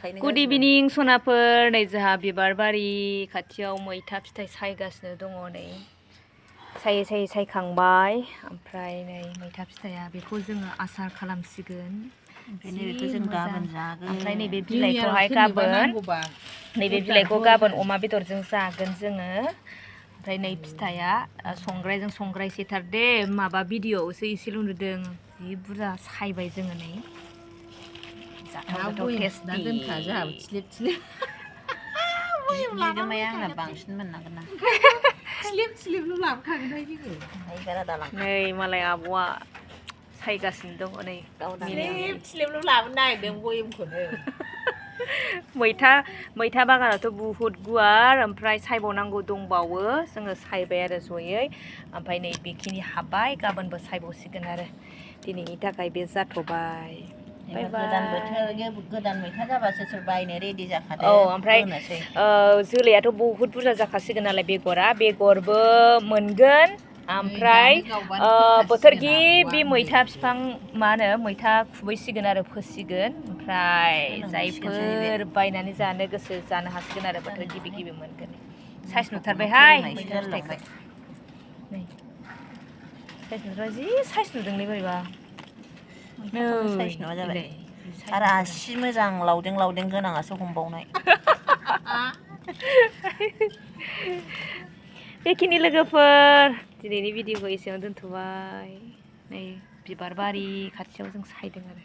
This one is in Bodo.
गुड इभिनिं सनाफोर नै जोंहा बिबार बारि खाथियाव मैथा फिथाइ सायगासिनो दङ नै सायै सायै सायखांबाय ओमफ्राय नै मैथा फिथाइया बेखौ जोङो आसार खालामसिगोन बेखौ जों गाबोन जागोन ओमफ्राय नैबे बिलाइखौहाय गाबोन नैबे बिलाइखौ गाबोन अमा बेदरजों जागोन जोङो ओमफ्राय नै फिथाइया संग्रायजों संग्राय सेथार दे माबा भिडिअ'आवसो एसेल' नुदों जि बुरजा सायबाय जोङो नै जाथाव टेस्टि बिगोमाया आंना बांसिन मोननांगोन ना स्लिप लाबोखागोनहाय जोङो नै मालाय आब'आ सायगासिनो दङ नै स्लिपल' लाबोनो नागिरदों बयेमखौनो मैथा बागानाथ' बुहुत गुवार ओमफ्राय सायबावनांगौ दंबावो जोङो सायबाय आरो जयै ओमफ्राय नै बेखिनि हाबबाय गाबोनबो सायबावसिगोन आरो दिनैनि थाखाय बे जाथ'बाय गोदान बोथोर गोदान मैथा जाबासो सोर बायनो रेडि जाखादो औ ओमफ्राय जोलैयाथ' बहुद बुरजा जाखासिगोन नालाय बेगरबो मोनगोन ओमफ्राय बोथोरगि बे मैथा बिफां मा होनो मैथा खुबैसिगोन आरो फोसिगोन ओमफ्राय जायफोर बायनानै जानो गोसो जानो हासिगोन आरो बोथोर गिबि मोनगोन साइज नुथारबायहाय मैथा फिथाइखौ नै साइज नुथारबाय जि साइज नुदोंलै बोरैबा साइज नुवा जाबाय आरो आसि मोजां लावदें गोनाङासो हमबावनाय बेखिनि लोगोफोर दिनैनि भिडिअखौ एसेयावनो दोनथ'बाय नै बिबार बारि खाथियाव जों सायदों आरो